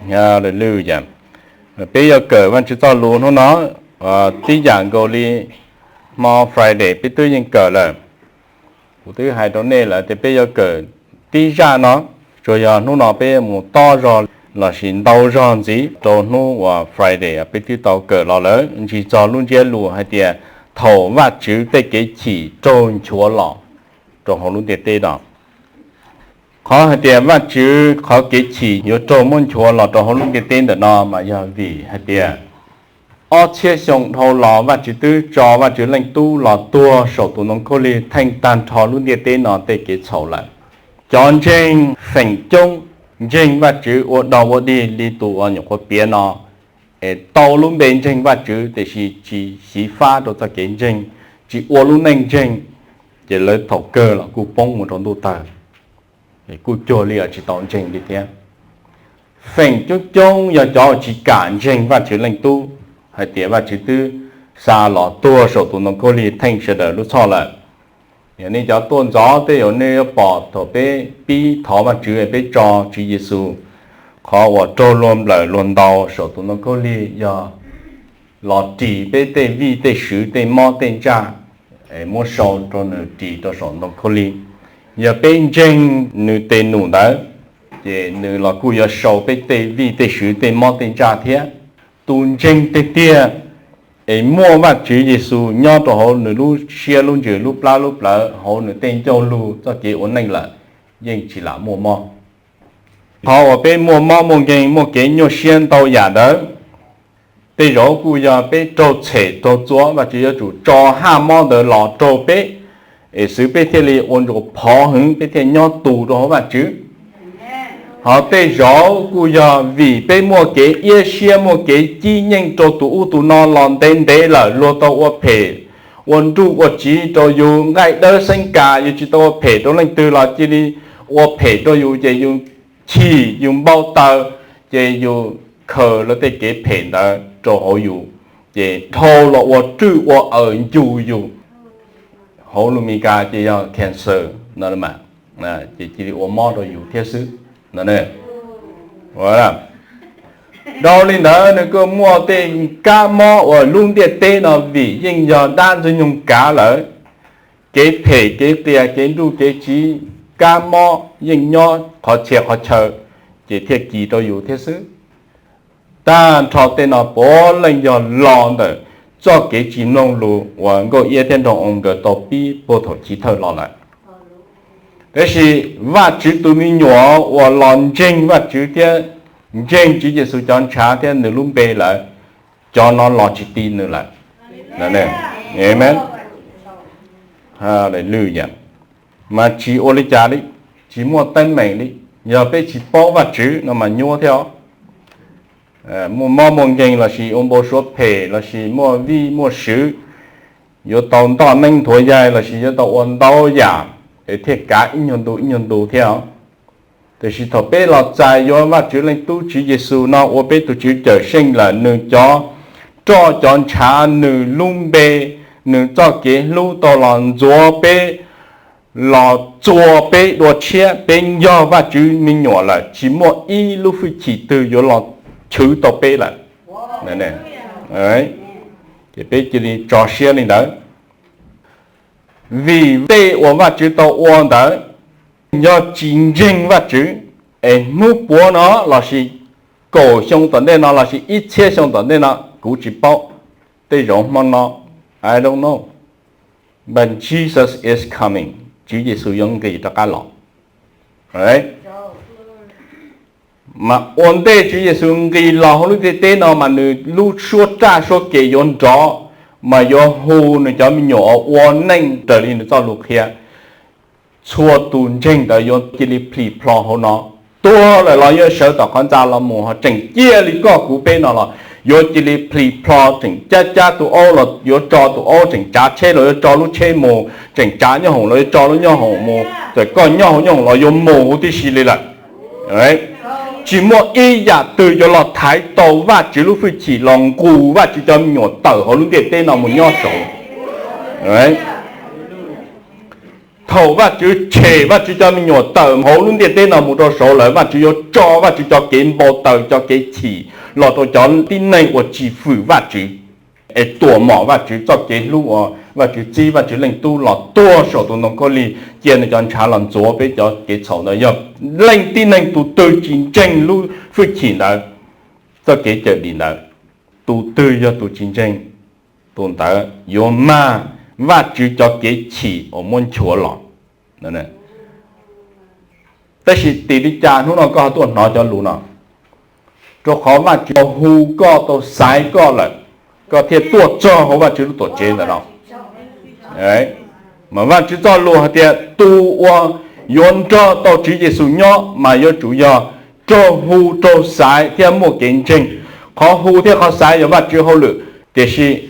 Haleluya. Peb yuav kawm Vajtswv txoj lus hnub no, tib yam nkaus li hmo Friday peb twb yeej kawm lawm. Kuv twb hais rau nej lawm tias peb yuav kawm tib zaj no, tsuas yog hnub no peb mus tob zog lossis ntau zog ntxiv rau hnub uas Friday peb twb tau kawm los lawm, ntsig txog lub ntsiab lus hais tias thaum Vajtswv tej kev chim raug nchuav los rau hauv lub ntiaj teb no. Qhov hais tias Vajtswv qhov kev chim yuav raug muab nchuav los rau hauv lub ntiaj teb ntawm no mas yog vim hais tias ob txhiab xyoo dhau los Vajtswv twb tso Vajtswv Leej Tub los tuag saum tus ntoo khaub lig theej tag nrho lub ntiaj teb no tej kev txhaum lawm. Cov ntseeg feem coob ntseeg Vajtswv ua dog ua dig li tus uas nyuam qhuav piav no, es tau lub npe ntseeg Vajtswv tiam sis tsis xyiv fab rau txoj kev ntseeg, tsis ua lub neej ntseeg, ces lawv thaum kawg los kuj poob mus rau ntuj tawg, kuj cuag li tsis tau ntseeg li thiab. Feem coob coob yog cov uas tsis kam ntseeg Vajtswv Leej Tub hais tias Vajtswv twb xa los tuag saum tus ntoo khaub lig theej sawv daws lub txhoj lawm. Yog nej cov tuaj ntxov tej zaum nej yuav pom thaum peb pib thov Vajtswv peb tso Tswv Yexus qhov uas raug luag nplawm luag ntaus saum tus ntoo khaub lig yog los ris peb tej vij tej swv tej mob tej ntsaj, muab sau rau nws ris rau saum ntoo khaub lig. Yog peb ntseeg nws tes num ntawd, ces nws los kuj yuav sau peb tej vij tej swv tej mob tej ntsaj thiab. Tus ntseeg tiag tiag es muaj Vajtswv Yexus nyob rau hauv nws lub siab lub ntsws lub plab lub plawv hauv nws tej ncauj lug txoj kev ua neej lawm, yeej tsis lam muaj mob. Qhov uas peb muaj mob muaj nkeeg muaj kev nyuaj siab ntau yam ntawd, tej zaum kuj yog peb raug txhem raug txuas, Vajtswv yuav tsum tso haj mob ntawd los raug peb, es xwv peb thiaj li ua ntsuas phov heev peb thiaj nyob tus rau hauv Vajtswv. Ho tej zaum kuj yog vim peb muaj kev iab siab muaj kev cib nyeej rau tus ub tus no los ntev ntev lawm, luag tau ua phem ua nruj ua tsiv rau yus, nqaij dawb xeeb kas yus tsis tau ua phem rau leej twg los cia li ua phem rau yus ces yus chim yus npau taws, ces yus khaws lawv tej kev phem ntawd rau hauv yus, ces dhau los ua rwj ua aws ncu yus. Hauv lus Meskas ces yog cancer no, ces cia li ua mob rau yus thiab xwb. Dhau li ntawd nws kuj muaj tej kab mob uas lub ntiaj teb no vim yeej yog dab ntxwg nyoog kav lawm. Kev phem kev qias kev nruj kev tsiv, kab mob yeej nyob qhov txhia qhov chaw, ces thiaj kis rau yus thiab xwb. Tag nrho tej no puav leej yog los ntawm txoj kev tsis mloog lus uas Nkauj Iab thiab Nraug Oo nkawd tau pib puag thaum chiv thawj los lawm. Tab sis Vajtswv tus me nyuam uas los ntseeg Vajtswv thiab ntseeg Tswv Yexus cov ntshav thiab nws lub npe lawm, cov no los tsis ti nws lawm. Amen. Haleluya. Mas tsis ua li cas li, tsis muaj teeb meem li. Yog peb tsis paub Vajtswv no mas nyuaj thiab os. Muaj mob muaj nkeeg lossis ua npau suav phem lossis muaj vij muaj swv, yuav tau ntoj neeb nthuav yaig lossis yuav tau ua ntau yam es thiaj kav ib nyuag ntu ib nyuag ntu thiab os. Tiam sis thaum peb los txais yuav Vajtswv Leej Tub Tswv Yexus no ua peb tus Tswv cawm seej lawm, nws cov roj cov ntshav, nws lub npe, nws txoj kev hlub tau los ntxuav peb, los txua peb dua tshiab, peb yog Vajtswv me nyuam lawm, tsis muaj ib lub hwj chim twg yuav los chwv tau peb lawm. Ces peb cia li tso siab li ntawd. Vim tej uas Vajtswv tau ua ntawd, yog tsis ntseeg Vajtswv, es hnub puav no lossis kaum xyoo tom ntej no lossis ib txhiab xyoo tom ntej no kuv tsis paub, tej zaum hmo no, I don't know, but Jesus is coming, Tswv Yexus yuav nqis rov qab los. Mas ua ntej Tswv Yexus nqis los hauv lub ntiaj teb no mas nws lub suab raj suab kev yuav nrov, mas yuav hu nws cov me nyuam ua neej raws li nws txoj lus qhia. Txhua tus ntseeg ntawd yuav cia li plhis plho hauv no. Tuag lawm los yuav sawv tom qhov ntxa los mus, ho tseem cia li koj kuv peb no los yuav cia li plhis plho, tseem cab cab tus aub los yuav tso tus aub, tseem tsav tsheb los yuav tso lub tsheb mus, tseem tsav nyoob hoom los yuav tso lub nyoob hoom mus, txawm koj nyob hauv nyoob hoom los yuav mus huv tib si li lawm. Tsis muaj ib yam twg yuav los thaiv tau Vajtswv lub hwj chim los nqus Vajtswv cov me nyuam tawm hauv lub ntiaj teb no mus nyob saud. Thaum Vajtswv tshem Vajtswv cov me nyuam tawm hauv lub ntiaj teb no mus rau saud lawm, Vajtswv yuav tso Vajtswv cov kev npau taws, cov kev chim los rau cov tib neeg uas tsis fwm Vajtswv, es tuam mom Vajtswv txoj kev hlub uas Vajtswv txib Vajtswv Leej Tub los tuag saum tus ntoo khaub lig cia nws cov ntshav los ntxuav peb cov kev txhaum ntawd. Yog leej tib neeg tus twg tsis ntseeg lub hwj chim ntawd, txoj kev cawm dim ntawd, tus twg yog tus tsis ntseeg, tus ntawd yuav mag Vajtswv cov kev chim uas muab nchuav los. Tab sis tim li cas hnub no koj ho tuaj hnov cov lus no? Rau qhov Vajtswv tau hu koj, tau xaiv koj lawm, koj thiaj tuaj txog hauv Vajtswv lub tuam tsev ntawm no. Mas Vajtswv txoj lus hais tias tus uas yuav nrog tau Tswv Yexus nyob mas yuav tsum yog raug hu, raug xaiv thiab muaj kev ntseeg. Qhov hu thiab qhov xaiv yog Vajtswv hauj lwm, tiam sis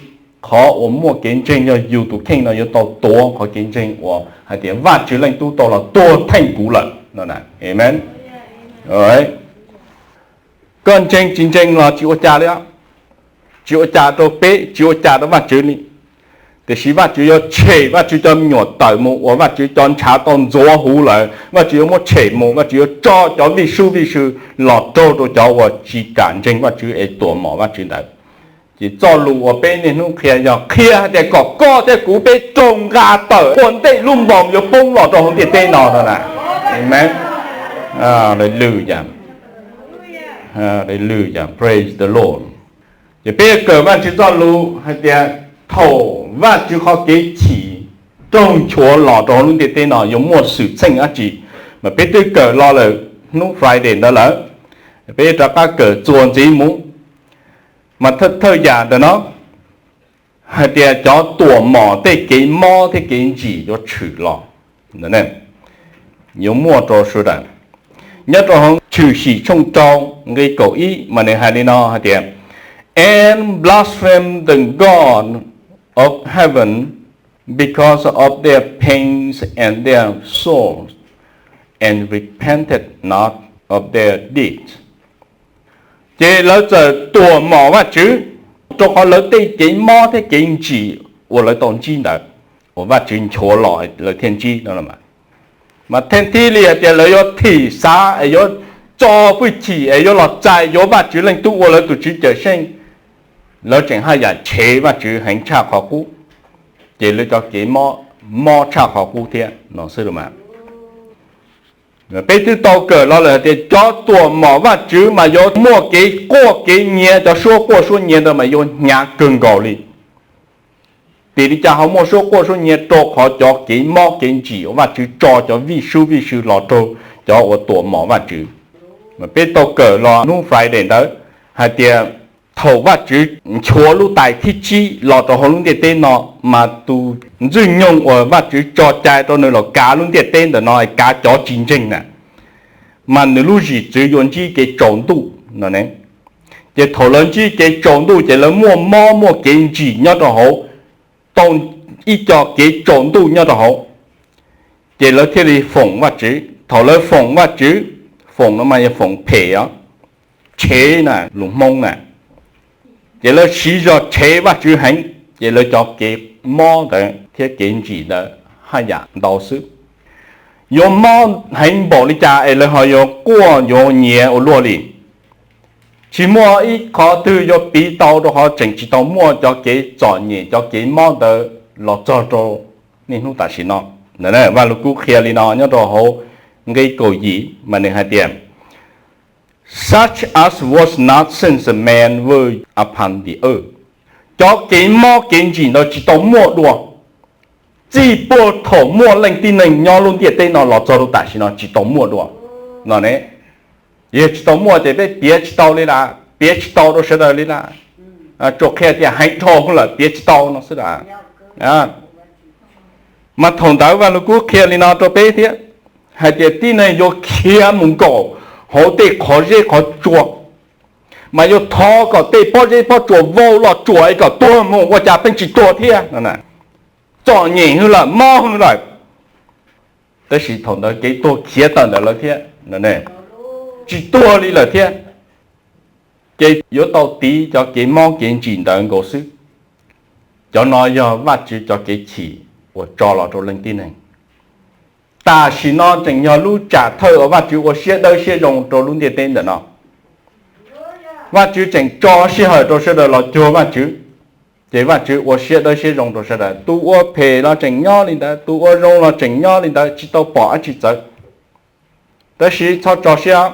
qhov uas muaj kev ntseeg yog yus tus kheej no yuav tau tuav qhov kev ntseeg uas hais tias Vajtswv Leej Tub tau los tuag theej kuv lawm no. Amen. Koj ntseeg tsis ntseeg los tsis ua cas li, tsis ua cas rau peb, tsis ua cas rau Vajtswv li. Tiam sis Vajtswv yuav tshem Vajtswv cov me nyuam tawm mus uas Vajtswv cov ntshav tau ntxuav huv lawm, Vajtswv yuav muab tshem mus, Vajtswv yuav tso cov vij sub vij sw los raug rau cov uas tsis kam ntseeg Vajtswv es tuam mom Vajtswv ntawd. Ces txoj lus uas peb niaj hnub qhia yog qhia hais tias kom koj thiab kuv peb raug nqa tawm ua ntej lub npoo yuav poob los rau hauv ntiaj teb no no na. Amen. Hallelujah. Hallelujah. Praise the Lord. Ces peb yuav kawm Vajtswv txoj lus hais tias thaum Vajtswv qhov kev chim raug nchuav los rau hauv lub ntiaj teb no yuav muaj xwm txheej dab tsi, mas peb twb kawm los lawm hnub Friday ntawd lawm. Peb rov qab kawm txuas ntxiv mus. Mas thawj yam ntawm no hais tias cov tuam mom tej kev mob thiab kev ntsim yuav tshwm los, yuav muaj rau sawv daws. Nyob rau hauv Tshwm Sim tshooj rau nqe kaum ib mas nws hais li no hais tias, And blasphemed the God of heaven because of their pains and their sores, and repented not of their deeds. Ces lawv txawm tuam mom Vajtswv rau qhov lawv tej kev mob thiab kev ntsim uas lawv tau ntsib ntawd, uas Vajtswv nchuav los lawv thiaj ntsib no. Mas theej thiab li hais tias lawv yuav thim xav es yuav tso hwj chim es yuav los txais yuav Vajtswv Leej Tub ua lawv tus Tswv Cawmseej, lawv tseem haj yam tshev Vajtswv heev tshaj qhov qub, ces lawv cov kev mob tshaj qhov qub thiab no xwb los mas. Peb twb tau kawm los lawm hais tias cov tuam mom Vajtswv mas yuav muaj kev quaj kev nyiav, cov suab quaj suab nyiav ntawd mas yuav hnyav kawg nkaus li. Vim li cas ho muaj suab quaj suab nyiav? Rau qhov cov kev mob kev ntsim uas Vajtswv tso cov vij sub vij sw los raug cov uas tuam mom Vajtswv. Mas peb tau kawm los hnub Friday ntawd hais tias thaum Vajtswv nchuav lub tais thib tsib los rau hauv lub ntiaj teb no, mas tus ntxwg nyoog uas Vajtswv tso cai rau nws los kav lub ntiaj teb ntawm no, kav cov tsis ntseeg na, mas nws lub zim txwv yuav ntsib kev tsaus ntuj no ne. Ces thaum lawv ntsib kev tsaus ntuj ces lawv muaj mob muaj kev ntsim nyob rau hauv, tau ib co kev tsaus ntuj nyob rau hauv, ces lawv thiaj li foom Vajtswv. Thaum lawv foom Vajtswv, foom no mas yog foom phem os, tshev na, lus Hmoob na, ces lawv siv zog tshev Vajtswv heev, ces lawv cov kev mob ntawd thiab kev ntsim ntawd haj yam ntau xwb. Yuav mob heev npaum li cas es lawv ho yuav quaj yuav nyiav ua luaj li? Tsis muaj ib qhov twg yuav piv tau, rau qhov tseem tsis tau muaj cov kev txom nyem cov kev mob ntawd los txog rau niaj hnub tam sim no. Vaj Lug Kub qhia li no nyob rau hauv nqe kaum yim mas nws hais tias, Such as was not since man was upon the earth. Cov kev mob kev ntsim ntawd tsis tau muaj dua txij puag thaum muaj leej tib neeg nyob lub ntiaj teb no los txog rau tam sim no tsis tau muaj dua no ne. Yog tsis tau muaj ces peb piav tsis tau li las, piav tsis tau rau sawv daws li las. Tsuas qhia tias heev dhau lawm piav tsis tau no xwb las. Mas thaum ntawd Vaj Lug Kub qhia li no rau peb thiab, hais tias tib neeg yuav khiav mus nkaum hauv tej qhov zeb qhov tsua, mas yuav thov kom tej pob zeb pob tsua vau los tsuam es kom tuag mus, ua cas pheej tsis tuag thiab. Txom nyem hwv lawm, mob hwv lawm, tab sis thaum ntawd kev tuag khiav tawm ntawm lawv thiab, tsis tuag li lawm thiab. Ces yuav tau tiv cov kev mob kev ntsim ntawd nkaus xwb. Cov no yog Vajtswv cov kev chim uas tso los rau leej tib neeg. Tam sim no tseem yog lub tsam thawj uas Vajtswv ua siab dawb siab zoo rau lub ntiaj teb ntawm no. Vajtswv tseem tso sij hawm rau sawv daws los cuag Vajtswv. Ces Vajtswv ua siab dawb siab zoo rau sawv daws, tus ua phem los tseem nyob li ntawd, tus ua zoo los tseem nyob li ntawd, tsis tau pom dab tsi txawv. Tab sis txhob tso siab,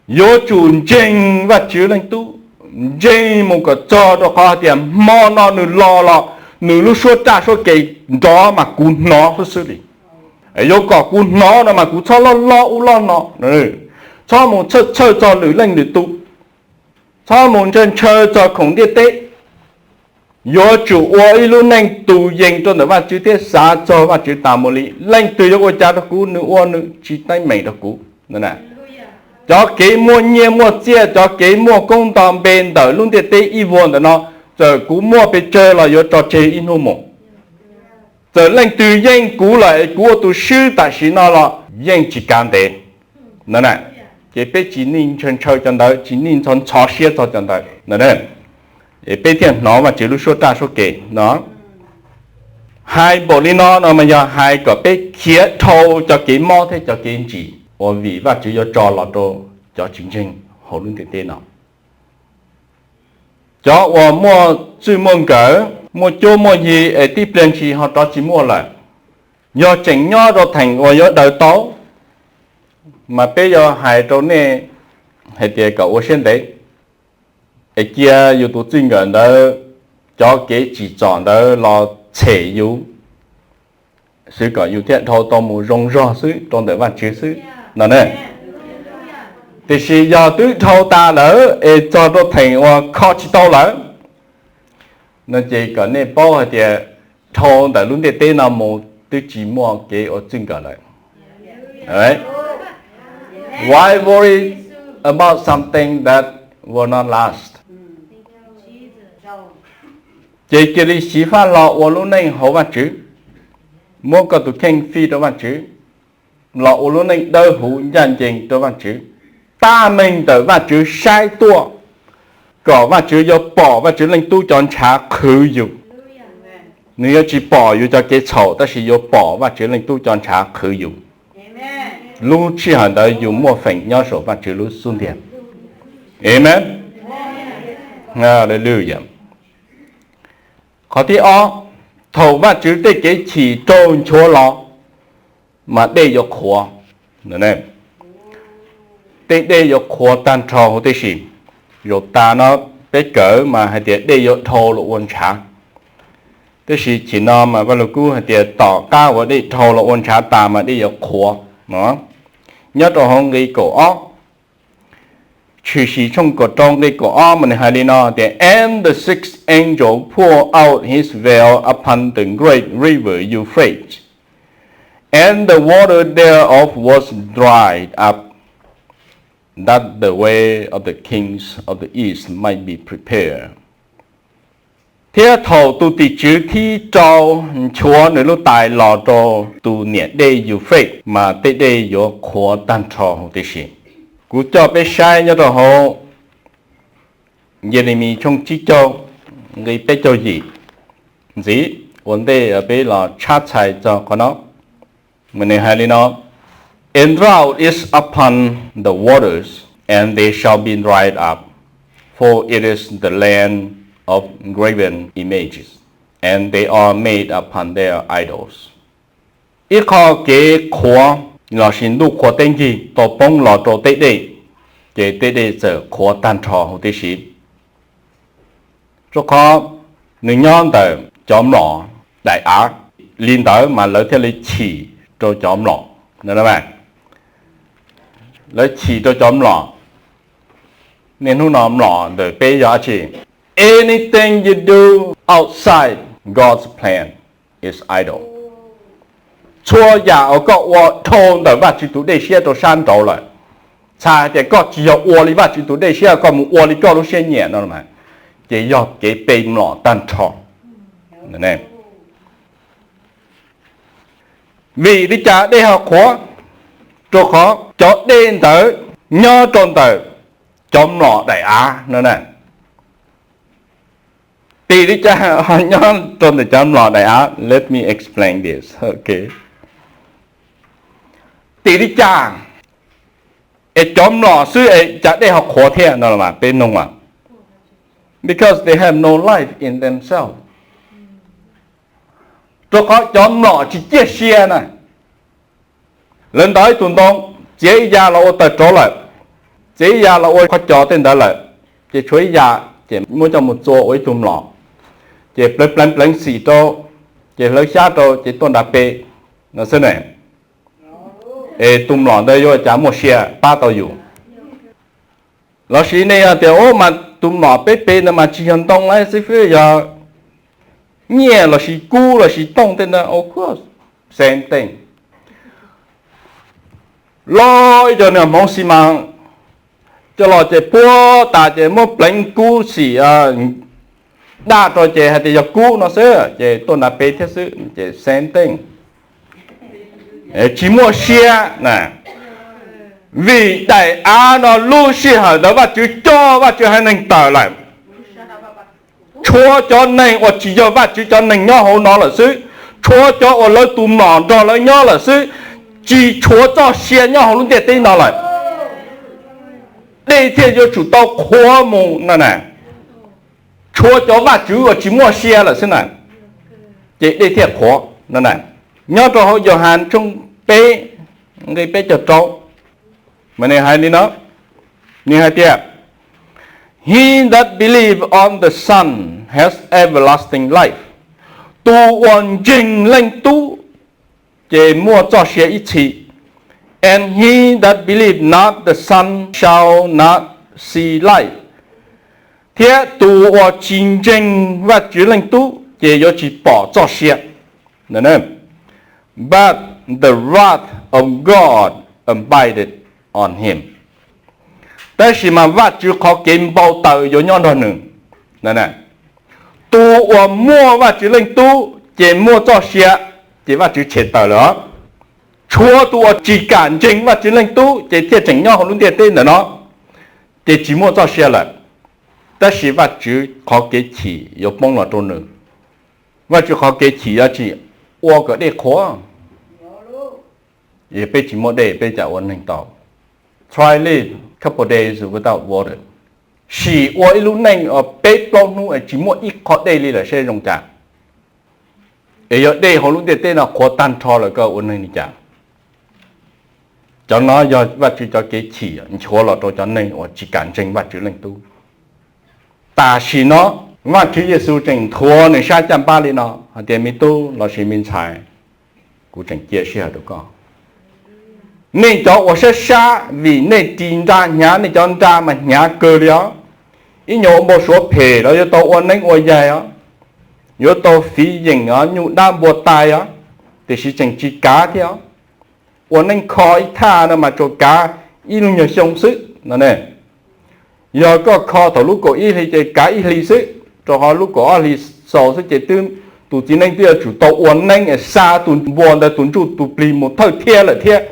yuav tsum ntseeg Vajtswv Leej Tub, ntseeg mus kom txog rau qhov hais tias hmo no nws los los nws lub suab raj suab kev nrov mas kuv hnov xwb xwb li. Yuav kom kuv hnov no mas kuv txhob loj loj ub loj no, txhob mus txhawj txhawj txog lwm leej lwm tus, txhob mus ntshaw ntshaw txog khoom ntiaj teb. Yuav tsum ua ib lub neej tus yees rau ntawm Vajtswv thiab xav txog Vajtswv tas mus li. Leej twg yuav ua cas rau kuv, nws ua nws tsis teeb meem rau kuv. Cov kev muaj nyiaj muaj txiaj, cov kev muaj koob nto npe ntawm lub ntiaj teb ib vuag ntawm no, txawm kuv muaj pes tsawg los yuav tso tseg ib hnub mus. Txawm leej twg yeej kuv lawm es kuv ua tus swb tam sim no los yeej tsis kav ntev. Ces peb tsis nij ntshaw ntshaw cov ntawd, tsis nij ntxhov ntxhov siab txog cov ntawd. Peb thiaj hnov Vajtswv lub suab raj suab kev no. Hais npaum li no no mas yog hais kom peb khiav dhau cov kev mob thiab cov kev ntsim uas vim Vajtswv yuav tso los rau cov tsis ntseeg hauv lub ntiaj teb no. Cov uas muaj txij muaj nkawm, muaj cuab muaj yig es tib pliag ntshis ho rov tsis muaj lawm, yog tseem nyob rau theem uas yuav daws tau, mas peb yuav hais rau nej hais tias kom ua siab ntev, es cia yus tus txij nkawm ntawd, cov kev tsim txom ntawd los txhem yus xwb kom yus thiaj dhau tau mus zoo zog xwb rau ntawm Vajtswv xwb no ne. Tiam sis yog twb dhau tas lawm es txog rau theem uas kho tsis tau lawm no ces kom nej paub hais tias dhau ntawm lub ntiaj teb no mus twb tsis muaj kev ua txij nkawm lawm. Why worry about something that will not last? Ces cia li xyiv fab los ua lub neej hauv Vajtswv, muab koj tus kheej fij rau Vajtswv, los ua lub neej dawb huv ncaj ncees rau Vajtswv, tab meeg ntawm Vajtswv saib tuaj, kom Vajtswv yuav pom Vajtswv Leej Tub cov ntshav qhwv yus. Nws yuav tsis pom yus cov kev txhaum tab sis yuav pom Vajtswv Leej Tub cov ntshav qhwv yus. Lub sij hawm ntawd yus muaj feem nyob saum Vajtswv lub xub ntiag. Amen. Hallelujah. Qhov thib ob, thaum Vajtswv tej kev chim raug nchuav los, mas dej yuav qhuav. Tej dej yuav qhuav tag nrho huv tib si. Zaum tas no peb kawm mas hais tias dej yuav dhau los ua ntshav. Tab sis chim no mas Vaj Lug Kub hais tias tom qab uas dej dhau los ua ntshav tas mas dej yuav qhuav no. Nyob rau hauv nqe kaum ob, Tshwm Sim tshooj kaum rau nqe kaum ob mas nws hais li no tias, And the sixth angel poured out his vial upon the great river Euphrates, and the water thereof was dried up, that the way of the kings of the east might be prepared. Thiab thaum tus tim tswv thib rau nchuav nws lub tais los rau tus niam dej Yufres, mas tej dej yuav qhuav tag nrho huv tib si. Kuv coj peb saib nyob rau hauv Yelemis tshooj tsib caug, nqe peb caug yim ntxiv, ua ntej peb los tshab txhais txog qhov no. Mas nws hais li no, And drought is upon the waters, and they shall be dried up, for it is the land of graven images, and they are made upon their idols. Ib qho kev qhuav lossis ntuj qhuav teb nkig tau poob los rau tej dej, ces tej dej txawm qhuav tag nrho huv tib si. Rau qhov nws nyob ntawm cov mlom daim av, li ntawd mas lawv thiaj li chim rau cov mlom. Lawv chim rau cov mlom. Niaj hnub no mlom ntawm peb yog dab tsi? Anything you do outside God's plan is idol. Txhua yam uas koj ua dhau ntawm Vajtswv tus dej siab rau sab nraud lawm, txhais hais tias koj tsis yog ua li Vajtswv tus dej siab, koj mus ua li koj lub siab nyiam no, ces yog kev pe mlom tag nrho. Vim li cas dej ho qhuav? Rau qhov cov dej ntawd nyob rau ntawm cov mlom daim av no. Vim li cas ho nyob rau ntawm cov mlom daim av? Let me explain this. Okay. tim li cas es cov mlom xwb es cas dej ho qhuav thiab no, peb nug a, because they have no life in themselves. Rau qhov cov mlom tsis ciaj sia na. Lawv ntaus ib tug ntoo, txiav ib ya los ua taws rauv lawm, txiav ib ya los ua qhov cos tej ntawd lawm, ces tshuav ib ya, ces muab coj mus txua ua ib tug mlom, ces pleev pleev pleev xim rau, ces hlawv xyab rau ces tuaj nram pem no xwb ne. Es tus mlom ntawd yuav cas muaj sia pab tau yus? Lossis nej yog tias, o, mas tus mlom peb pem ntawd mas tsis yog ntoo lawm xwb, yog nyiaj lossis kub lossis tooj tej ntawd, of course, same thing. Los ib co niag hmoov xi mas coj los ces puag tas ces muab pleev kub xim daj rau ces hais tias yog kub no xwb ces tuaj nram pem thiab xwb ces same thing. Tsis muaj sia na. Vim daim av no lub sij hawm ntawd Vajtswv coj Vajtswv haiv neeg tawm lawm, tshuav cov neeg uas tsis yog Vajtswv cov neeg nyob hauv no lawm xwb, tshuav cov uas lawv tus mlom nrog lawv nyob lawm xwb, tsis tshuav txoj sia nyob hauv lub ntiaj teb no lawm. Dej thiaj yuav tsum tau qhuav mus no na. Tshuav cov Vajtswv uas tsis muaj sia lawm xwb na, ces dej thiaj qhuav no na. Nyob rau hauv Yauhas tshooj peb, nqe peb caug rau, mas nws hais li no, nws hais tias, He that believe on the Son has everlasting life. Tus uas ntseeg Leej Tub ces muaj txoj sia ib txhis. And he that believe not the Son shall not see life. Thiab tus uas tsis ntseeg Vajtswv Leej Tub ces yuav tsis pom txoj sia. But the wrath of God abideth on him. Tab sis mas Vajtswv qhov kev npau taws yuav nyob nrog nws. Tus uas muaj Vajtswv Leej Tub ces muaj txoj sia, ces Vajtswv tshem tawm lawm. Tshuav tus uas tsis kam ntseeg Vajtswv Leej Tub ces thiaj tseem nyob hauv lub ntiaj teb ntawm no, ces tsis muaj txoj sia lawm. Tab sis Vajtswv qhov kev chim yuav poob los rau nws. Vajtswv qhov kev chim yuav tsis ua kom dej qhuav. Peb tsis muaj dej peb cas ua neeg tau? Try live couple days without water. Sim ua ib lub neej peb plaub hnub es tsis muaj ib qho dej li lawm seb zoo cas. Es yog dej hauv lub ntiaj teb no qhuav tag nrho lawm koj ua neeg li cas? Cov no yog Vajtswv cov kev chim nchuav los rau cov neeg uas tsis kam ntseeg Vajtswv Leej Tub. Tam sim no Vajtswv Yexus tseem nthuav nws sab caj npab li no hais tias, me tub lossis me ntxhais, kuv tseem cia sij hawm rau koj. Nej cov uas sab sab vim nej ris nra hnyav, nej cov nra mas hnyav kawg li os. Ib nyuag ua npau suav phem los yuav tau ua neeb ua yaig os, yuav tau fiv yeem os, nyuj dab npua tai os, tiam sis tseem tsis kav thiab os. Ua neeb kho ib thaj no mas tsuas kav ib lub nyuag xyoo xwb no ne. Yog koj kho thaum lub kaum ib hli ces kav ib hli xwb, rau qhov lub kaum ob hli xaus xwb ces twb, tus txiv neeb twb yuav tsum tau ua neeb es xa tus npua ntawd tus ntsuj tus plig mus thawj thiab lawm thiab,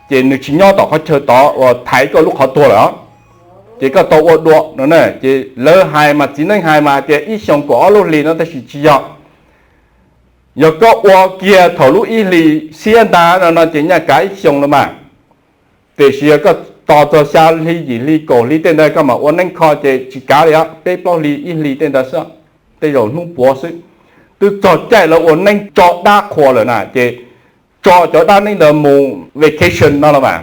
ces nws tsis nyob tom qhov chaw tod uas thaiv koj lub qhov tuag lawm os. Ces koj tau ua dua no na. Ces lawv hais mas, txiv neeb hais mas hais tias ib xyoos kaum ob lub hlis no, tab sis tsis yog. Yog koj ua kiag thaum lub ib hlis xiab ntag no no ces nyaj kav ib xyoos los mas. Tiam sis yog koj tos txog xya hli, yim hli, kaum hli tej ntawd koj mam ua neeb kho ces tsis kav li os, peb plaub hli ib hli tej ntawd xwb, tej zaum hnub puav xwb. Twb txog caij lawv ua neeb tso dab qhuas lawm na ces tso cov dab neeb ntawd mus vacation no los mas.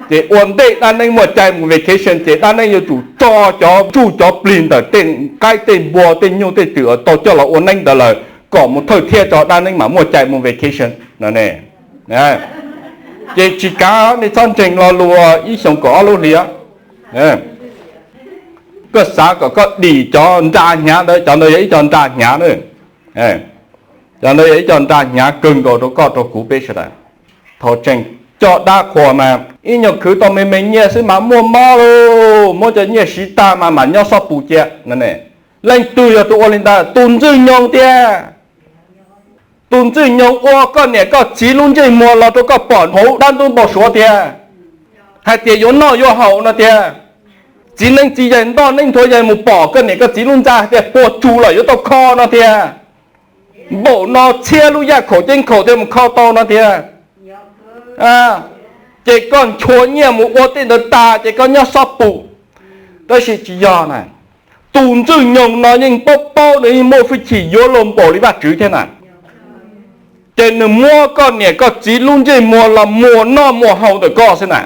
Ces ua ntej dab neeb muaj cai mus vacation ces dab neeb yuav tsum tso cov ntsuj cov plig ntawm tej qaib tej npua tej nyuj tej twm uas tau coj los ua neeb ntawd lawm kom mus thawj thiab tso dab neeb mam muaj cai mus vacation no ne. Ces tsis kav, nej txhob ntseeg lo lus ib xyoos kaum ob lub hli. Koj xav kom koj dim cov nra hnyav ntawd, cov ntawd yog ib co nra hnyav na. Cov ntawd yog ib co nra hnyav kawg nkaus rau koj rau kuv peb sawv daws. Thaum tseem coj dab qhuas mas ib nyuag khwv tau me me nyiaj xwb mas muaj mob lauj, muab cov nyiaj siv tag mas mam nyob xob pus cia no ne. Leej twg yog tus ua li ntawd? Tus ntxwg nyoog tiag. Tus ntxwg nyoog ua koj niam koj txiv lub ntsej muag los rau koj pom hauv dab ntub npau suav tiag, hais tias yuav noj yuav haus no tiag. Txiv neeb txiv yaig ntoj neeb nthuav yaig mus pom koj niam koj txiv lub ntxa hais tias puas tsuaj lawm yuav tau kho no tiag. Npaum no txhiab lub yaj khaum ceeb khaum thiaj mus kho tau no tiag. Ces koj nchuav nyiaj mus ua tej ntawd tas ces koj nyob xob pum. Tab sis tsis yog na, tus ntxwg nyoog no yeej paub paub nws yeej muaj hwj chim yuav luag npaum li Vajtswv thiab na. Ces nws muab koj niam koj txiv lub ntsej muag los muas noj muas haus ntawm koj xwb na.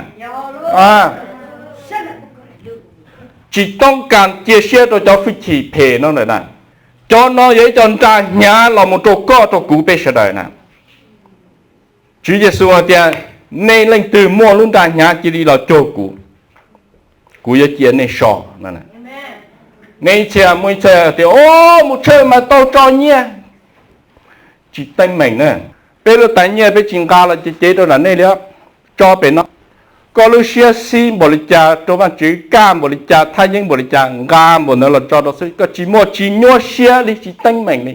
Tsis toob kas cia siab rau cov hwj chim phem no lawm na. Cov no yog ib co nra hnyav los mus rau koj rau kuv peb sawv daws na. Tswv Yexus hais tias, nej leej twg muaj lub nra hnyav cia li los cuag kuv, kuv yuav cia nej so. Nej ib txhia muaj ib txhia tias, o, mus tshawj mas tau tso nyiaj. Tsis teeb meem na. Peb lub tais nyiaj peb tsis nqa los cev cev rau nram nej li. Tso pem no. Koj lub siab xib npaum li cas rau Vajtswv, kaj npaum li cas, thaj yeeb npaum li cas, nqa npaum ntawd los tso rau xwb, koj tsis muaj tsis nyuaj siab li, tsis teeb meem li.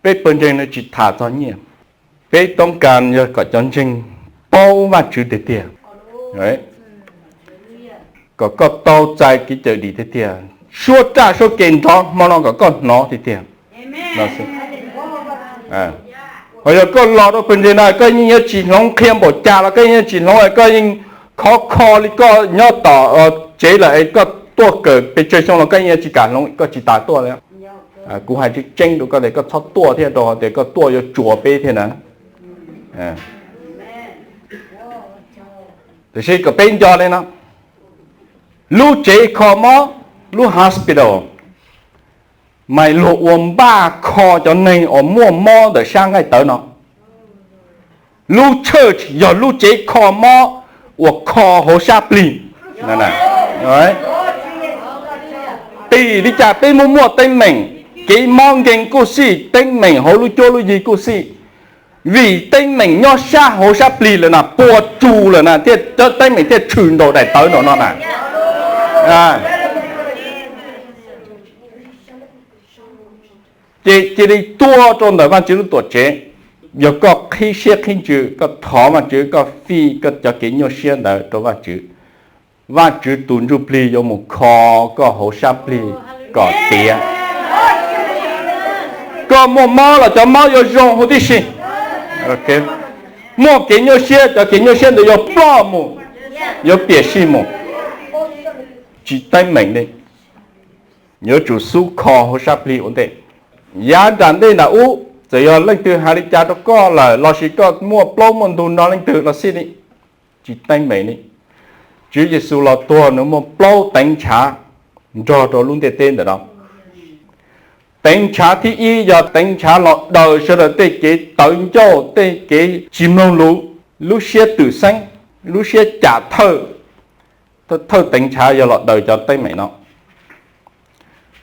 Peb pawg ntseeg no tsis tham txog nyiaj. Peb toob kas yog kom cov ntseeg paub Vajtswv tiag tiag, kom koj tau txais kev cawm dim tiag tiag, suab raj suab kev nrov hmo no kom koj hnov tiag tiag. Ho yog koj los rau pawg ntseeg no koj yeej yuav tsis hloov, qhia npaum cas los koj yeej yuav tsis hloov, koj yeej khov kho li koj nyob tom tsev lawm es koj tuaj kawm pes tsawg xyoo los koj yeej yuav tsis kam hloov, koj tsis tas tuaj li. Kuv hais tseeb tseeb rau koj tias koj txhob tuaj thiab, rau qhov tias koj tuaj yuav tsuas peb thiab na. Tiam sis kom peb nco li no, lub tsev kho mob, lub hospital, mas luag ua npaj kho cov neeg uas muaj mob ntawm sab nqaij tawv no. Lub church yog lub tsev kho mob uas kho hauv sab plig. Tim li cas peb muaj muaj teeb meem, kev mob nkeeg kuj xij, teeb meem hauv lub cuab lub yig kuj xij, vim teeb meem nyob sab hauv sab plig lawm na, puas tsus lawm na, thiaj teeb meem thiaj tshwm nraum daim tawv nraum no na. Ces cia li tuaj rau ntawm Vajtswv lub tuam tsev, yog koj qhib siab qhib ntsws, koj thov Vajtswv, koj fij koj cov kev nyuaj siab ntawd rau Vajtswv. Vajtswv tus ntsuj plig yuav mus kho koj hauv sab plig kom tiav. Koj muaj mob los cov mob yuav zoo huv tib si. Muaj kev nyuaj siab, cov kev nyuaj siab ntawd yuav ploj mus, yuav piam sij mus. Tsis teeb meem li, yuav tsum xub kho hauv sab plig ua ntej. Yav nram ntej nram ub, txawm yog leej twg hais li cas rau koj lawm lossis koj muaj plaub muaj ntug nrog leej twg los xij li, tsis teeb meem li. Tswv Yexus los tuag nws muaj plaub teev ntshav nrog rau lub ntiaj teb ntawm no. Teev ntshav thib ib yog teev ntshav los daws sawv daws tej kev tawv ncauj, tej kev tsis mloog lus, lub siab twm xeeb, lub siab cam thawj. Thawj teev ntshav yog los daws cov teeb meem no.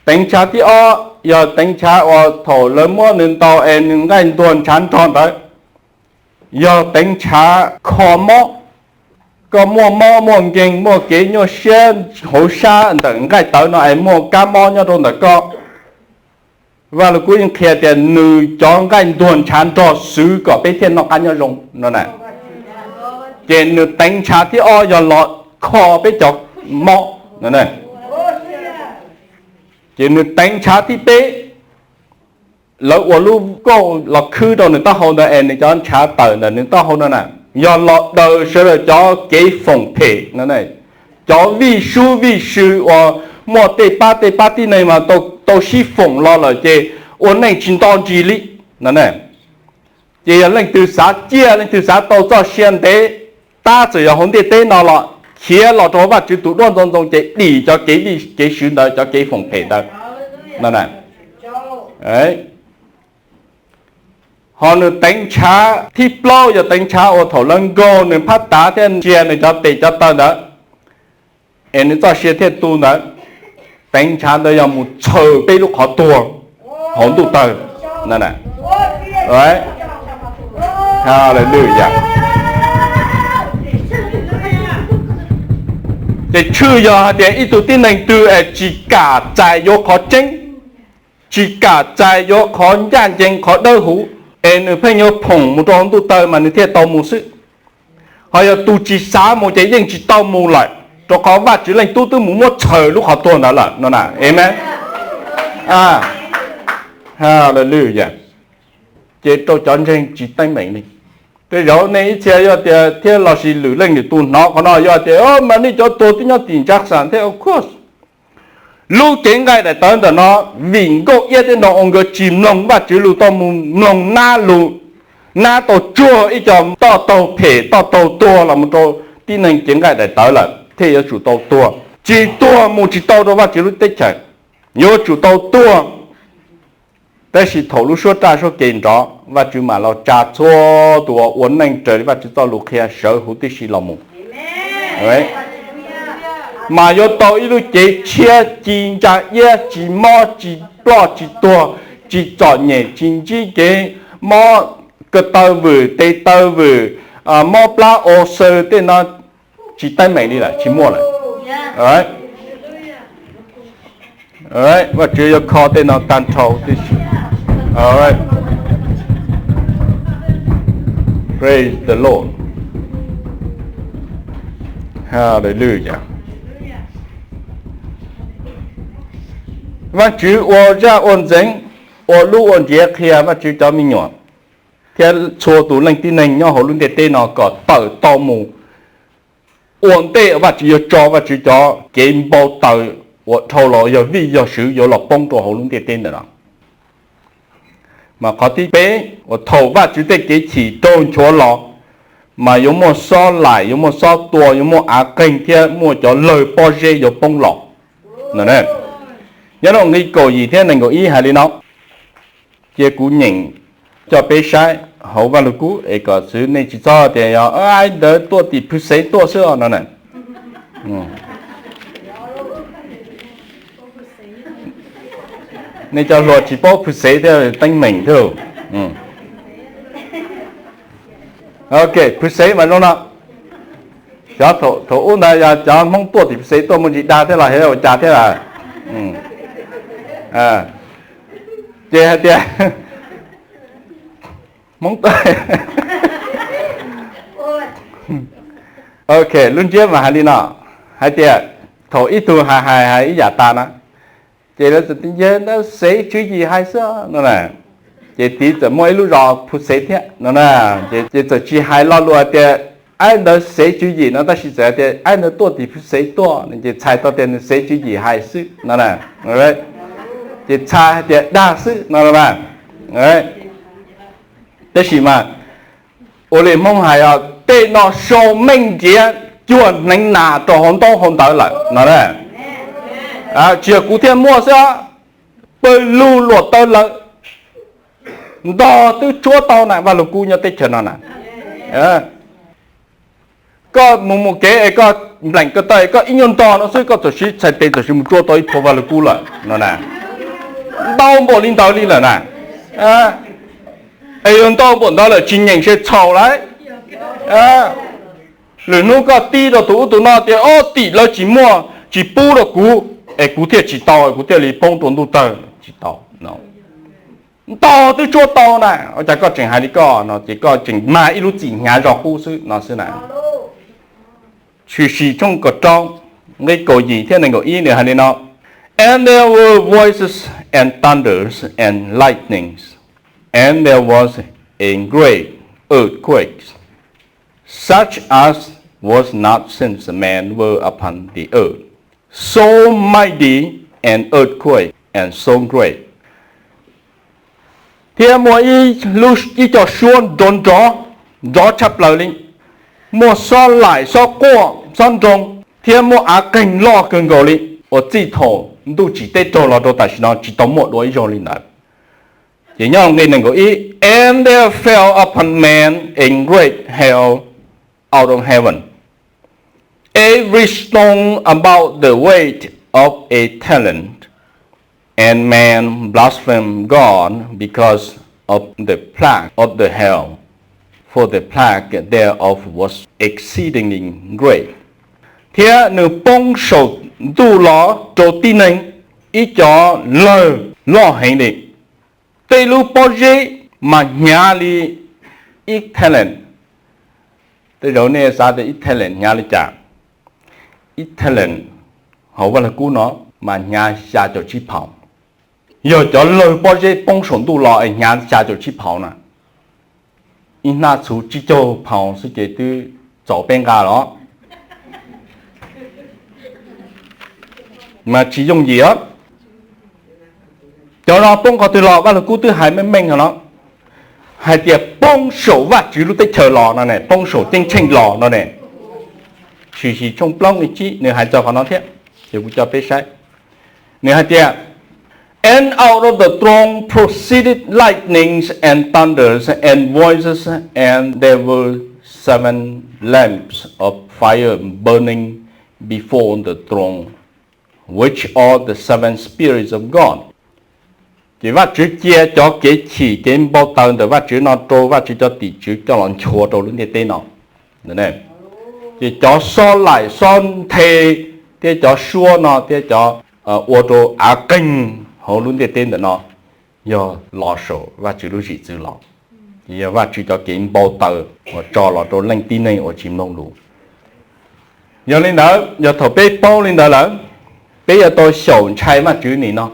Teev ntshav thib ob yog teev ntshav uas thaum lawv muab nws ntaus es nws nqaij ntuag ntshav nrog ntawd, yog teev ntshav kho mob. Koj muaj mob muaj nkeeg muaj kev nyuaj siab hauv sab ntawm nqaij tawv no es muaj kab mob nyob rau ntawm koj. Vaj Lug Kub yeej qhia tias nws cov nqaij ntuag ntshav nrog xwv kom peb thiaj noj qab nyob zoo no na. Ces nws teev ntshav thib ob yog los kho peb cov mob. Ces nws teev ntshav thib peb, lawv ua lub kauj los khwb rau nws taub hau ntawd es nws cov ntshav tawm ntawm nws taub hau no na, yog los daws sawv daws cov kev foom phem no. Cov vij sub vij sw uas muaj tej pab tej pab tib neeg mas tau sib foom los lawm ces ua neej tsis nto ntsis li no. Ces yog leej twg xav ciaj, leej twg xav tau txoj sia ntev, tab txawm yog hauv ntiaj teb no los khiav los rau Vajtswv tus duab ntxoov ntxoo ces dim cov kev vij kev sw ntawd, cov kev foom phem ntawd. Ho nws teev ntshav thib plaub yog teev ntshav uas thaum lawv nkaug nws phab tav thiab ntsia nws cov tes cov taw ntawd, es nws txoj sia thiaj tu ntawd. Teev ntshav ntawd yog mus txhaws peb lub qhov tuag hauv ntuj tawg. Haleluya. Ces tshwj yog hais tias ib tug tib neeg twg es tsis kam txais yuav qhov tseeb, tsis kam txais yuav qhov ncaj ncees qhov dawb huv, es nws pheej yuav phoom mus rau hauv ntuj tawg mas nws thiaj tau mus xwb. Ho yog tus tsis xav mus ces yeej tsis tau mus lawm, rau qhov Vajtswv Leej Tub twb mus muab txhaws lub qhov tuag ntawd lawm no na. Amen. Haleluya. Ces rau cov ntseeg tsis teeb meem li. Tej zaum nej ib txhia yog tias thiab lossis lwm leej lwm tus hnov qhov no yog tias mas nej cov tuag twb nyob tim ntsa xas thiab, of course. Lub cev nqaij daim tawv ntawm no, vim nkauj iab thiab nraug ua nkawd tsis mloog Vajtswv lus, tau mus mloog nab lus, nab tau tsuag ib co toj taug phem toj taug tuag los mus rau tib neeg cev nqaij daim tawv lawm thiaj yuav tsum tau tuag. Tsis tuag mus tsis tau rau Vajtswv lub teb chaws, yuav tsum tau tuag. Tab sis thaum lub suab raj suab kev nrov, Vajtswv mam los tsa txhua tus uas ua neej raws li Vajtswv txoj lus qhia sawv huv tib si los mus. Mas yuav tau ib lub cev tshiab ci ntsa iab, tsis mob tsis ploj tsis tuag, tsis txom nyem tsis ntsib kev mob ko taw vwm tes taw vwm, mob plab o xaw tej no, tsis teeb meem li lawm, tsis muaj lawm. Vajtswv yuav kho tej no tag nrho tib si. Praise the Lord. Hallelujah. Vajtswv ua zaj ua ntxeev, ua lub ua ntsiav qhia Vajtswv cov me nyuam thiab txhua tus leej tib neeg nyob hauv lub ntiaj teb no kom tawm tau mus ua ntej Vajtswv yuav tso Vajtswv cov kev npau taws uas dhau los yog vij yog sw yuav los poob rau hauv lub ntiaj teb ntawm no. Mas qhov thib peb uas thaum Vajtswv tej kev chim raug nchuav los, mas yuav muaj xob laim, yuav muaj xob tua, yuav muaj av qeeg thiab muaj cov lawg pob zeb yuav poob los. Nyob rau nqe kaum yim thiab nees nkaum ib hais li no, cia kuv nyeem coj peb saib hauv Vaj Lug Kub es kom xwv nej tsis txhob tias yog ntawd tuaj tim Phwv Xev tuaj xwb no na. Nej cov hluas tsis paub Phwv Xev thiab teeb meem thiab. Ok, Phwv Xev mas zoo no. Cov thaum ub ntawd yog cov Hmoob tuaj tim Phwv Xev tuaj muaj ntsis dag thiab los yog ua cas thiab lawm. Ces hais tias Hmoob tuaj, ok, lub ntsiab mas hais li no, hais tias thaum ib tug hais hais hais ib yam tas na, ces lawv txawm tias yog ntawd Xev tswv yim hais xwb no na. Ces tid txawm muaj ib lub zos Phwv Xev thiab no na. Ces txawm tsis hais lo lus tias aib ntawd Xev tswv yim no, tab sis txawm hais tias aib ntawd tuaj tim Phwv Xev tuaj no, ces txhais tau tias nws Xev tswv yim hais xwb no na. Ces txhais hais tias dag xwb no na. Tab sis mas ua li Hmoob hais os, tej no sau meej ntiav cuag hneev nas rau hauv ntaub hauv ntawv lawm no. Tsis yog kuv thiaj muaj xwb os, pawg lug luam taw lawm, ntog twb tsuab tau na, Vaj Lug Kub nyob teb chaws no na. Koj mus mus kev es koj npleem ko taw es koj ib nyuag ntog no xwb koj txawm siv txhais tes txawm siv mus tsuab tau ib phua Vaj Lug Kub lawm no na. Ntau npaum li ntawd li lawm na. Es yog ntau npaum ntawd lawm tsis nyeem seb txhaum lauj. Lwm hnub koj tib rau tus ub tus no tias ob tim lawv tsis muaj tsis pub rau kuv, es kuv thiaj tsis tau, kuv thiaj li poob rau ntuj tawg tsis tau. Ntog twb tsuab tau na, ua cas koj tseem hais li koj no, ces koj tseem mag ib lub txim hnyav zog qub xwb no xwb na. Tshwm Sim tshooj kaum rau, nqe kaum yim thiab nees nkaum ib nws hais li no: And there were voices and thunders and lightnings, and there was a great earthquake, such as was not since men were upon the earth, so mighty an earthquake and so great. Thiab muaj ib lub, ib co suab nrov nrov, nrov tshaj plaws li, muaj xob laim xob quaj xob nroo, thiab muaj av qeeg loj kawg nkaus li, uas txij thaum ntuj tsim teb raug los rau tam sim no tsis tau muaj dua ib zaug li ntawd. Ces nyob nqe nees nkaum ib, And there fell upon man a great hail out of heaven, every stone about the weight of a talent. And man blasphemed God because of the plague of the hail, for the plague thereof was exceedingly great. Thiab nws poob saum ntuj los rau tib neeg ib co lawg loj heev li, tej lub pob zeb mas hnyav li ib talent. Tej zaum nej xav tias ib talent hnyav li cas? Ib talent hauv Vaj Lug Kub no mas hnyav xya caum tsib phaus. Yog cov lawg pob zeb poob saum ntuj los es hnyav xya caum tsib phaus na. ib hnab txhuv tsib caug phaus xwb ces twb txaus peb nqa los, mas tsis yooj yim os. Cov no poob qhov twg los? Vaj Lug Kub twb hais meej meej no, hais tias poob saum Vajtswv lub teb chaws los no ne, poob saum ceeb tsheej los no ne. Sim Sim tshooj plaub nqe tsib nws hais txog qhov no thiab, ces kuv coj peb saib. Nws hais tias, And out of the throne proceeded lightnings and thunders and voices, and there were seven lamps of fire burning before the throne, which are the seven spirits of God. Ces Vajtswv cia cov kev chim kev npau taws ntawm Vajtswv no rau Vajtswv cov tim tswv coj los nchuav rau lub ntiaj teb no. Ces cov xob laim xob nthe thiab cov suab no thiab cov ua rau av qeeg hauv lub ntiaj teb ntawm no yog los saum Vajtswv lub zim txwv los. Ces yog Vajtswv cov kev npau taws uas tso los rau leej tib neeg uas tsis mloog lus. Yog li ntawd, yog thaum peb paub li ntawd lawm, peb yuav tau xyaum ntshai Vajtswv nim no.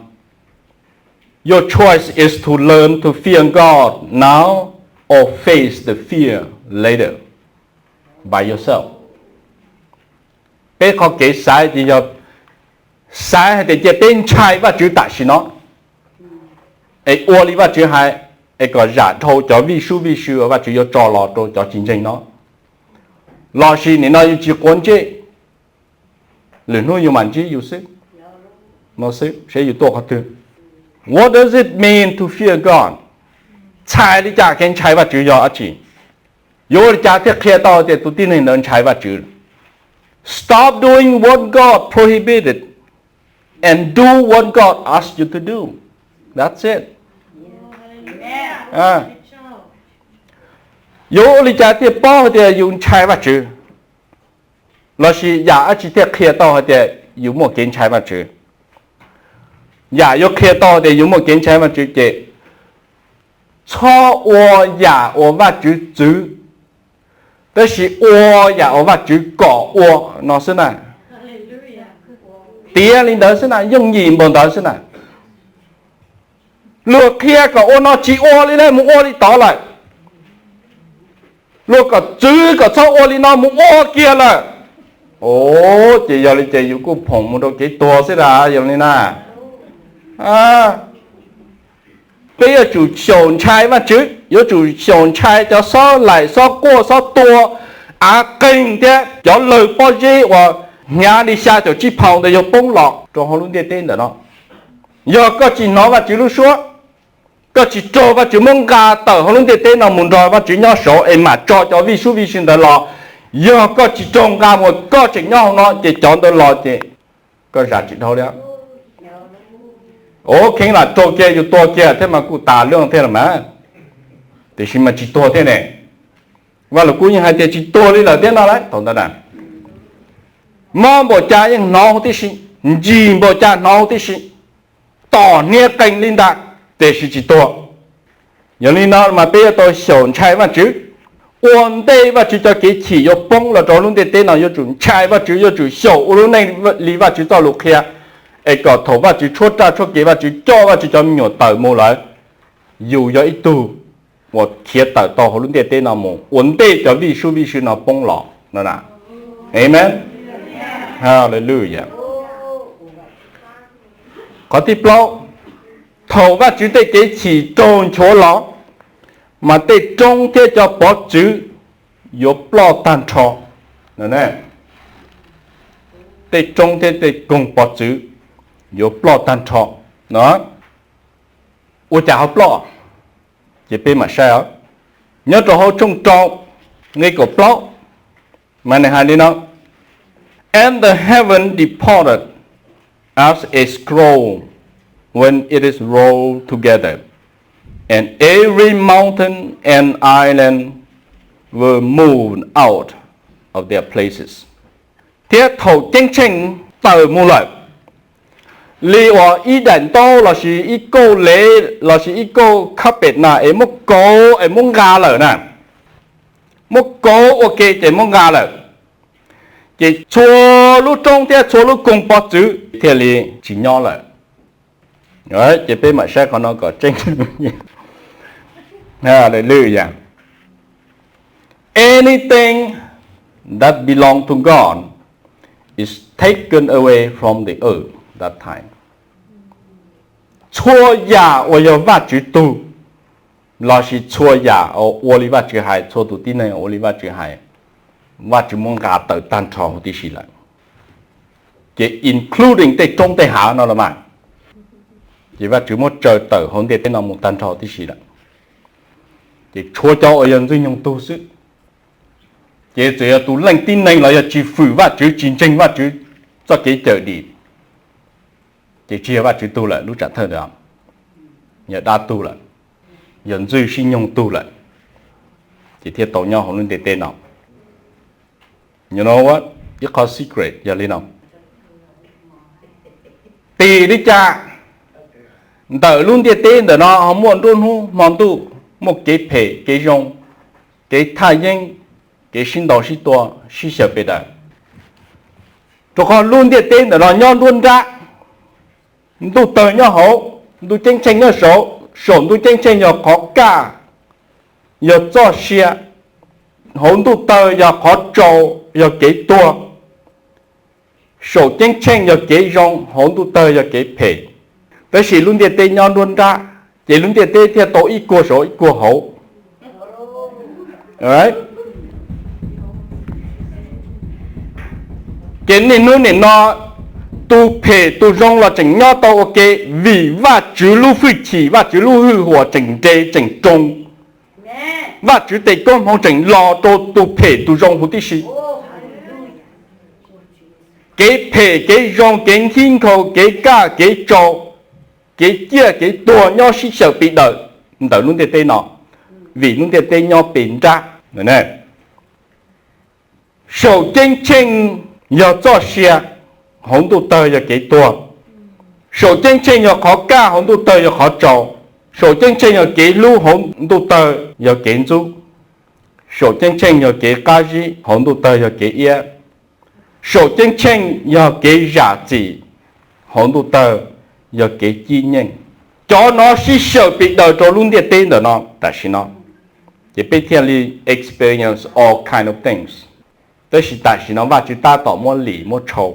Your choice is to learn to fear God now or face the fear later by yourself. Peb qhov kev xaiv ces yog xaiv hais tias cia peb ntshai Vajtswv tam sim no, es ua li Vajtswv hais, es kom zam dhau cov vij sub vij sw uas Vajtswv yuav tso los rau cov tsis ntseeg no, lossis nim no yus tsis quav ntsej, lwm hnub yus mam ntsib yus xwb, no xwb seb yus tuaj qhov twg. What does it mean to fear God? Txhais li cas kev ntshai Vajtswv yog dab tsi? Yuav ua li cas thiaj qhia tau tias tus tib neeg ntawd ntshai Vajtswv? Stop doing what God prohibited and do what God asks you to do. That's it. Yuav ua li cas thiaj paub hais tias yus ntshai Vajtswv? Lossis yam dab tsi thiaj qhia tau hais tias yus muaj kev ntshai Vajtswv? Yam yuav qhia tau hais tias yus muaj kev ntshai Vajtswv ces txhob ua yam uas Vajtswv txwv, tab sis ua yam uas Vajtswv kom ua no xwb na. Tiav li ntawd xwb na, yooj yim npaum ntawd xwb na. Luag qhia kom ua no tsis ua li na, mus ua li tod lawm. Luag kom txwv kom txhob ua li no, mus ua kiag lawm. Ces yog li ces yus kuj phoom mus rau kev tuag xwb las yog li na. Peb yuav tsum xyaum ntshai Vajtswv, yuav tsum xyaum ntshai cov xob laim xob quaj xob tua, av qeeg thiab cov lawg pob zeb uas hnyav li xya caum tsib phaus ntawd yuav poob los rau hauv lub ntiaj teb ntawm no. Yog koj tsis hnov Vajtswv lub suab, koj tsis raug Vajtswv muab nqa tawm hauv lub ntiaj teb no mus nrog Vajtswv nyob saud es mam tso cov vij sub vij sw ntawd los, yog koj tsis raug nqa mus, koj tseem nyob hauv no ces cov ntawd los ces koj zam tsis dhau li. Ua kheev lam raug kiag yus tuag kiag thiab mas kuj tas lub thiab los mas, tiam sis mas tsis tuag thiab ne. Vaj Lug Kub yeej hais tias tsis tuag li lawm thiab no lawm thaum ntawd na. Mob npaum cas yeej hnov huv tib si, ntsig npaum cas hnov huv tib si, tom hniav qees li ntawd, tiam sis tsis tuag. Yog li no mas peb yuav tau xyaum ntshai Vajtswv. Ua ntej Vajtswv cov kev chim yuav poob los rau lub ntiaj teb no yuav tsum ntshai Vajtswv, yuav tsum xyaum ua lub neej li Vajtswv txoj lus qhia, es kom thaum Vajtswv tshuab raj tshuab kev, Vajtswv coj Vajtswv cov me nyuam tawm mus lawm, yus yog ib tug uas khiav tawm tau hauv lub ntiaj teb no mus ua ntej cov vij sub vij sw no poob los no. Amen. Hallelujah. Qhov thib plaub, thaum Vajtswv tej kev chim raug nchuav los, mas tej roob thiab cov pov txwv yuav ploj tag nrho. Tej roob thiab tej koog pov txwv yuav ploj tag nrho no. Ua cas ho ploj? Ces peb mam saib os. Nyob rau hauv tshooj rau nqe kaum plaub, mas nws hais li no: And the heaven departed as a scroll when it is rolled together, and every mountain and island were moved out of their places. Thiab thaum ceeb tsheej tawm mus lawm, li uas ib daim ntaub lossis ib kauj lev lossis ib kauj carpet na es muab kauv es muab nqa lawm na, muab kauv ua ke ces muab nqa lawm, ces txhua lub roob thiab txhua lub koog pov txwv thiaj li tsis nyob lawm. Ces peb mam saib qhov no kom tseeb. Hallelujah. Anything that belong to God is taken away from the earth that time. Txhua yam uas yog Vajtswv tug, lossis txhua yam uas ua li Vajtswv hais, txhua tus tib neeg ua li Vajtswv hais, Vajtswv muab nqa tawm tag nrho huv tib si lawm. Ces including tej roob tej hav no los mas, ces Vajtswv muab tsaws tawm hauv ntiaj teb no mus tag nrho tib si lawm. Ces tshuav cov uas yog Ntxwg Nyoog tug xwb. Ces txawm yog tus leej tib neeg los yog tsis fwm Vajtswv, tsis ntseeg Vajtswv txoj kev cawm dim, ces tsis yog Vajtswv tug lawm lub tsam thawj ntawd, yog dab tug lawm, yog Ntxwg Sib Nyoog tug lawm, ces thiaj tau nyob hauv lub ntiaj teb no. Ib qho secret yog li no. Tim li cas ntawm lub ntiaj teb ntawm no ho muaj nruab hnub hmo ntuj, muaj kev phem kev zoo, kev thaj yeeb, kev sib ntaus sib tua, sib xyaw pes daws? Rau qhov lub ntiaj teb ntawm no nyob nruab nrab, ntuj tawg nyob hauv, ntuj ceeb tsheej nyob saud. Saum ntuj ceeb tsheej yog qhov kaj, yog txoj sia. Hauv ntuj tawg yog qhov tsaus, yog kev tuag. Saum ceeb tsheej yog kev zoo, hauv ntuj tawg yog kev phem. Tab sis lub ntiaj teb nyob nruab nrab, ces lub ntiaj teb thiaj tau ib kuag saud ib kuag hauv. Ces niaj hnub nim no, tus phem tus zoo los tseem nyob tau ua ke, vim Vajtswv lub hwj chim, Vajtswv lub hwj huam tseem nres tseem roos. Vajtswv tes koob hmoov tseem los rau tus phem tus zoo huv tib si. Kev phem kev zoo, kev nkig nkhaus, kev kaj kev tsaus, kev ciaj kev tuag nyob sib xyaw pes daws ntawm lub ntiaj teb no, vim lub ntiaj teb nyob pes nrab. Saum ceeb tsheej yog txoj sia, hauv ntuj tawg yog kev tuag. Saum ceeb tsheej yog qhov kaj, hauv ntuj tawg yog qhov tsaus. Saum ceeb tsheej yog kev hlub, hauv ntuj tawg yog kev ntxub. Saum ceeb tsheej yog kev qab zib, hauv ntuj tawg yog kev iab. Saum ceeb tsheej yog kev zam txim, hauv ntuj tawg yog kev cib nyeej. Cov no sib xyaw pes daws rau lub ntiaj teb ntawm no tam sim no, ces peb thiaj li experience all kind of things. Tab sis tam sim no Vajtswv tab tom muab lim muab tshau.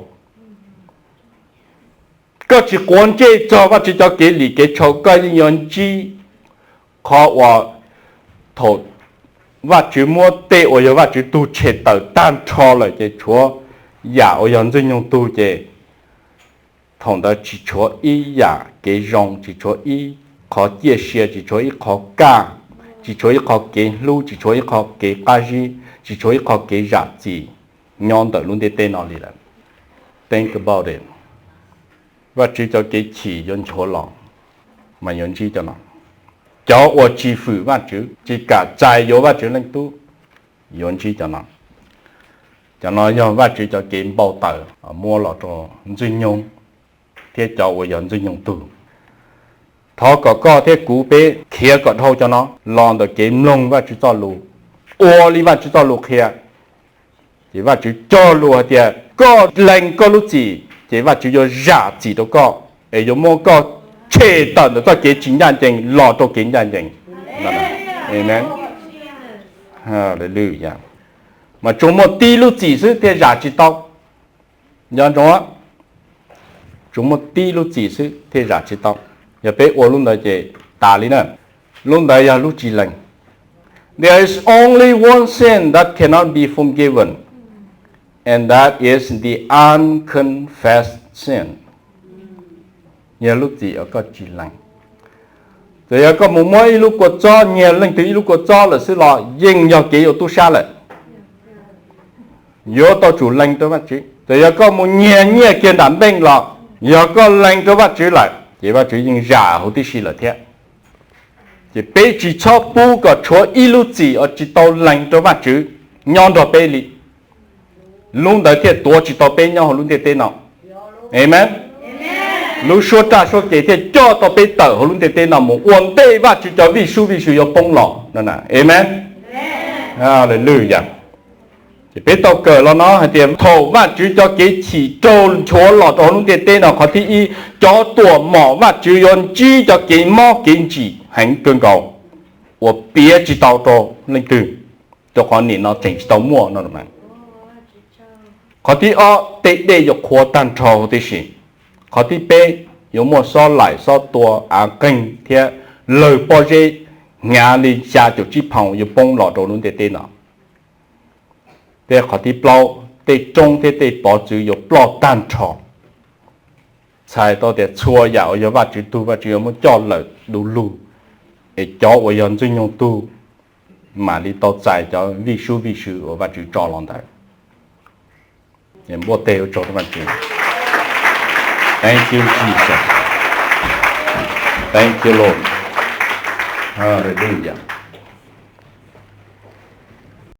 Koj tsis quav ntsej txog Vajtswv cov kev lim kev tshau, koj yeej yuav ntsib qhov uas thaum Vajtswv muab tej uas yog Vajtswv tug tshem tawm tag nrho lawm ces tshuav yam uas yog Ntxwg Nyoog tug ces thaum ntawd tsis tshuav ib yam kev zoo, tsis tshuav ib qho ciaj sia, tsis tshuav ib qho kaj, tsis tshuav ib qho kev hlub, tsis tshuav ib qho kev qab zib, tsis tshuav ib qho kev zam txim nyob ntawm lub ntiaj teb no li lawm. Think about it. Vajtswv cov kev chim yuav nchuav los, mas yuav ntsib cov no. Cov uas tsis fwm Vajtswv, tsis kam txais yuav Vajtswv Leej Tub, yuav ntsib cov no. Cov no yog Vajtswv cov kev npau taws muab los rau Ntxwg Nyoog thiab cov uas yog Ntxwg Nyoog tug. Thov kom koj thiab kuv peb khiav kom dhau cov no los ntawm kev mloog Vajtswv txoj lus, ua li Vajtswv txoj lus qhia. Ces Vajtswv cog lus hais tias koj lees koj lub txim ces Vajtswv yuav zam txim rau koj, es yuav muab koj tshem tawm ntawm txoj kev tsis ncaj ncees los rau kev ncaj ncees. Amen. Hallelujah. Mas tsuas muaj tib lub txim xwb thiaj zam tsis tau. Nco ntsoov, tsuas muaj tib lub txim xwb thiaj zam tsis tau. Yog peb ua lub ntawd ces tas li na. Lub ntawd yog lub tsis lees. There is only one sin that cannot be forgiven, and that is the unconfessed sin. Yog lub txim uas koj tsis lees. Txawm yog koj mus muab ib lub kua txob, nyiag leej twg ib lub kua txob lawm xwb los yeej yog kev yuav tub sab lawm. Yuav tau tsum lees rau Vajtswv. Txawm yog koj mus nyiag nyiaj kiag nram npeej los yog koj lees rau Vajtswv lawm ces Vajtswv yeej zam huv tib si lawm thiab. Ces peb tsis txhob pub kom tshuav ib lub txim uas tsis tau lees rau Vajtswv nyob nrog peb li. Lub ntawd thiaj tuav tsis tau peb nyob hauv lub ntiaj teb no. Amen. Lub suab raj suab cev thiaj coj tau peb tawm hauv lub ntiaj teb no mus ua ntej Vajtswv cov vij sub vij sw yuav poob los no. Amen. Hallelujah. Ces peb tau kawm los no hais tias thaum Vajtswv cov kev chim raug nchuav los rau hauv lub ntiaj teb no, qhov thib ib, cov tuam mom Vajtswv yuav ntsib cov kev mob kev ntsim heev kawg nkaus uas piav tsis tau rau leej twg. rau qhov nim no tseem tsis tau muaj no. Qhov thib ob, tej dej yuav qhuav tag nrho huv tib si. Qhov thib peb, yuav muaj xob laim xob tua av qeeg thiab lawg pob zeb hnyav li xya caum tsib phaus yuav poob los rau lub ntiaj teb no. Thiab qhov thib plaub, tej roob thiab tej pov txwv yuav ploj tag nrho. Txhais tau tias txhua yam uas yog Vajtswv tug, Vajtswv yuav muab coj lawm du lug, es cov uas yog Ntxwg Nyoog tug mam li tau txais cov vij sub vij sw uas Vajtswv tso los ntawd. Npuaj teg ua tsaug rau Vajtswv. Thank you, Jesus. Thank you, Lord. Hallelujah.